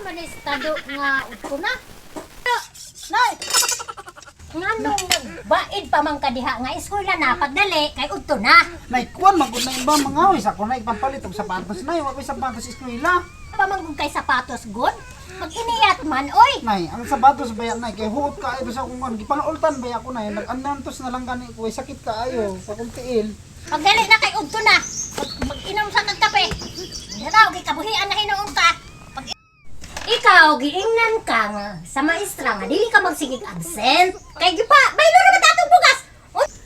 man estado nga udto na? Nay! Nganong nagbaid pa man ka diha nga eskwela na pagdali kay udto na. Nay, kuwan magud na iba mga oy sa ko nay pampalit og sapatos nay, wa koy sapatos sa eskwela. Pa man gud kay sapatos god. Mag-iniyat man oy. Nay, ang sapatos ba yan, nay kay huot ka ay sa akong kuwan gipangaultan ba ako nay, nag-anantos na lang gani ko, ay sakit kaayo sa akong tiil. Pagdali na kay udto na. Mag-inom sa kag kape. Daraw kay kabuhian na hinuon ka. Pag ikaw giingnan ka nga sa maestra nga dili ka magsigig absent. Kay gipa baylo ra ba tatong bugas?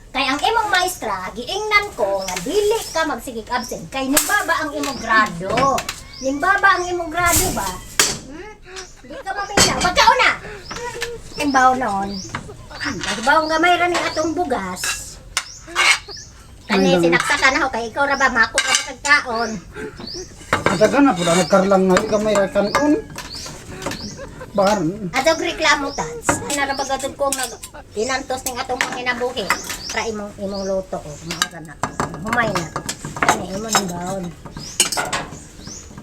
Kay ang imong maestra giingnan ko nga dili ka magsigig absent kay nimbaba ang imong grado. Nimbaba ang imong grado ba? Hmm? Di ka maminaw. Pagkaon na. Imbaw noon. Pagbaw gamay ra ning atong bugas. Kani sinaksakan ako kay ikaw ra ba mako ka ba kagkaon? Adagan na pud nagkarlang nga gamay ra kanon. Baran. Adog reklamo tans. Narabagatod ko nga tinantos ning atong mga kinabuhi. Ra imong imong luto o maura na. Humay na. Kani imo ning baon.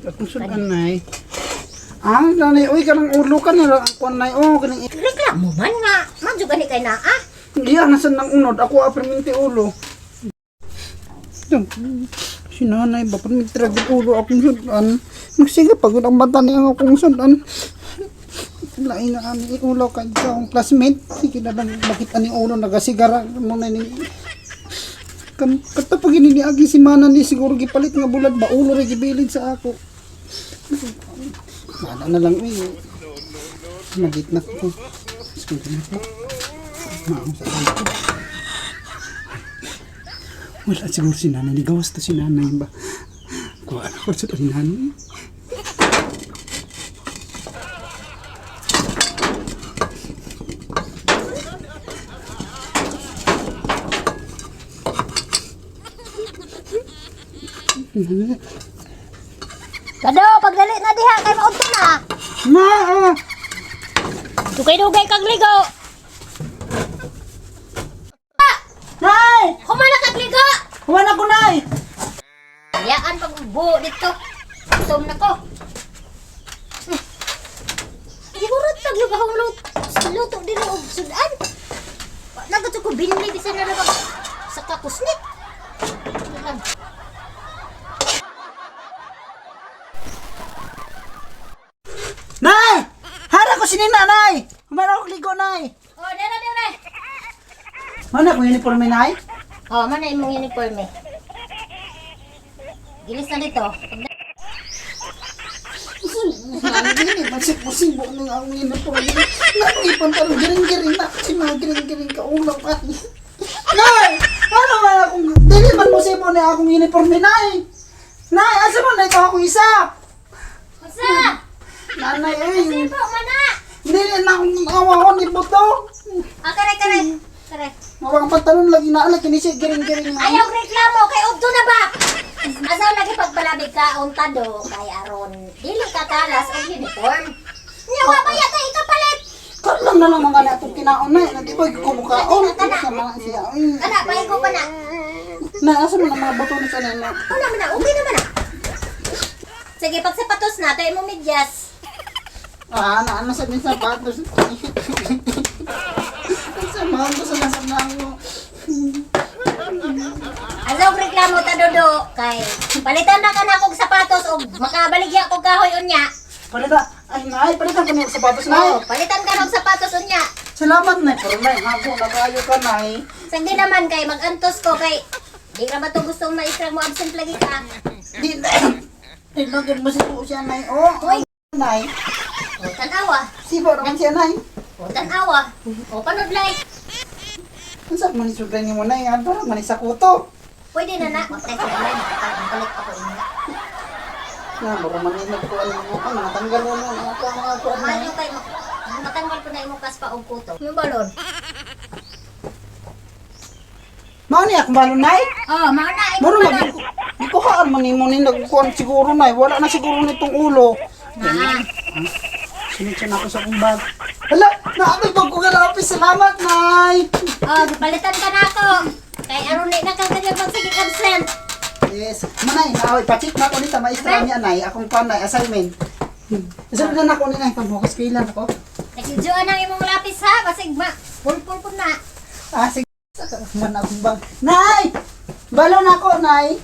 Atong sudan nay. Ah, nanay, uy, kanang ulo ka na ang kuwan nay, oh, kaning Reklamo man nga. Man jud gani kay naa. Iya, nasan nang unod? Ako aperminti ulo. Si nanay ba, perminti ra gid ulo akong sudan. Magsiga pagod ang bata niya ang akong sudan. Lain na ani ulo kay sa akong classmate. Sige na lang, bakit ani ulo nagasigara mo na ni kan katapag ini ni agi si mana ni siguro gipalit nga bulad ba ulo ra gibilin sa ako. Wala na lang uy. Magit na ko. Sige na ko. Maong sa ko. Wala siguro si nanay. Nigawas to si nanay ba? Kuha na ko sa ni nanay. Kado pagdali na diha kay maudto na. Ma! Ah! Dugay-dugay kag ligo. Nay! Humana kag ligo. Huwan ako, nay! Yaan pag ubo dito. Gutom na ko. Siguro tagyo ka akong luto, luto din og sudan. Nagato ko binli bisan na lang sa kakusnit. Lang. Nay! Hara ko si Nina, nay! Humana ako ligo, nay! Oh, dere dere. Mana ko uniforme, nay? Oh, mana imong uniforme. Gilis na dito. Nanay, magsipusibo ng akong uniforme. Nakipan ka rin, giring-giring na. Si mga giring-giring ka ulaw ka. Nay! Ano man akong, dili man mo sibo na akong uniforme, nay! Nay, asa man na ito akong isa? Unsa? Nanay, ay! Sibo mana. Dili na akong awa ko ni buto. Ah, kare kare. Kare. Mawang pantalon lagi na alak, kini siya giring-giring na. Ayaw reklamo kay udto na ba? Asa lagi pagpalabig ka unta do kay aron dili ka kalas og uniform. Nya wa ba yata ikapalit? Kalang na lang mga na itong kinaon na, di ba kumukaon? Sa mga siya, ay. Kana paigo pa na. Na, asa man ang mga buto na sa nana? Una man na, okay naman na. Sige, pag sapatos na, tayo mo medyas. Ah, na, ano sa minsan sapatos? Sa mga gusto na sa mga Asaw reklamo ta dodo kay palitan na ka na kog sapatos og makabaligya kog kahoy unya. Palita, ay nay, palitan kami ng sapatos, nay. Oh, palitan ka ng sapatos unya. Salamat, nay. Pero nay, habo na kayo ka, nay. Sandi naman kay magantos ko kay di ra ba to gustong maistra mo absent lagi ka. Di, di, lagi mo sibo siya, nay. Oh, Uy. nay. O tan-awa, Sibo naman siya, nay. o tan-awa. O panudlay. Ang sa man isugay ni mo, nay. Ano man sa kuto. Pwede na na. Matay ko lang, palit ako inyo. Na, mura man yun, nagkuhan mo. Ang natanggal mo mo. Ang ako, ang ako, nay. Mayo kay matanggal ko na imong kaspa og kuto. Yung balon. Mao ni akong balon, nay. Oh, mao na imong Mura balon. mag Gikuhaan man nimo ni nagkuhan siguro nay. Wala na siguro nitong ulo. Na. Sunod siya na ako sa akong bag. Hala, naabay ko ko galapis. Salamat, nay. Oh, palitan ka na ako. Kay aron di na ka kanya magsige absent. Yes. Manay, naoy, pacheck na ako nita maestra niya nay. Akong panay assignment. Isa na ako ni nay pagbukas kailan ako. Nagsidyoan ang imong lapis ha, basig ma. Pulpul po na. Ah, sige. Man akong bag. Nay! Balo na ako, Nay.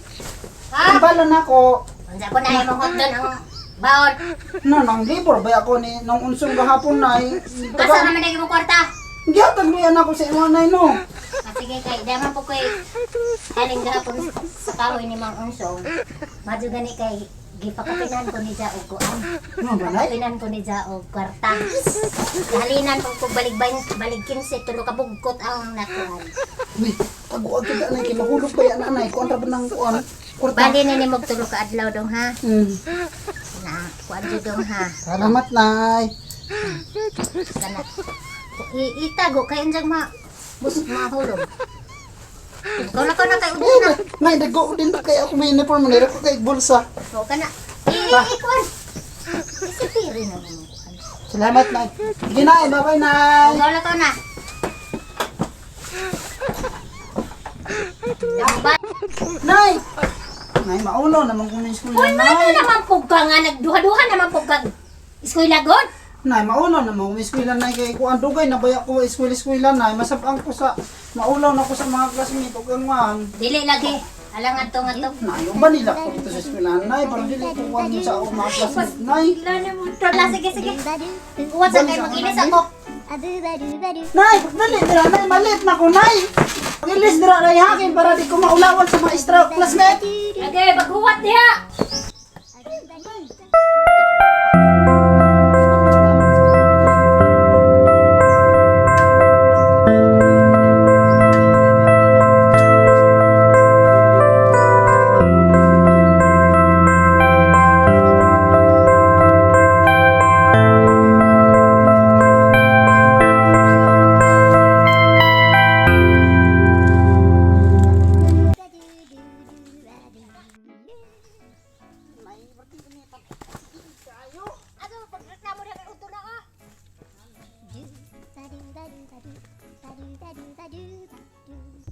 Ha? Balo na ako. Unsa ko na imong hotdog ang baon. No, nang libor ba ako ni nung unsong gahapon, Nay. Asa naman ang imong kwarta? Gihatag mo yan ako sa imo, Nay, no. Ah, sige kay di man po koy haling gahapon sa kahoy ni Mang Unsong. Madyo gani kay gipakapinan ko ni Jaog kuan. No ba, Nay? Pakapinan ko ni Jaog kwarta. Halinan ko kog balig balig 15 tulo ka bugkot ang nakuan. Uy, taguag kita, Nay. Kay mahulog pa yan, Nay. Kuan ra ba ng kuan? Kwarta. Bali na nimo tulo ka adlaw dong ha. Na kuan jud dong ha. Salamat, Nay. Kana. Itago kay anjang ma bus mahulog. Ikaw na ka na kay ubos Ay, na. Nay, dago din na kay ako may uniform. Nay, ko kay bulsa. O kana. Ikuan. Isipiri na mo kuan. Salamat, Nay. Sige, Nay. Bye-bye, Nay. Ikaw na ka na. Ba? Nay! Nay, maulo naman kung na eskwela, Uy, mano Nay. naman po ka nga, nagduha-duha naman po ka. Eskwela god? Nay, maulo naman kung eskwela, Nay. Kay kuan dugay na baya ko eskwela-eskwela, Nay. Masabang ko sa, maulaw na ko sa mga classmate ug ang kuan. Dili lagi. Alang ato nga to. Nay, yung ba nila ko dito sa eskwela, Nay? Parang dili ko kuan sa akong mga classmate, Nay. Ala, sige, sige. Kuha sa kay mag-ilis ako. Nay, pagdali dira, Nay. Malit na ko, Nay. Pag-ilis dira, Nay, hakin para di ko maulawan sa mga extra classmate. Lagi, maghuwat diha. Ato, pagreklamo diha kay udto na ka.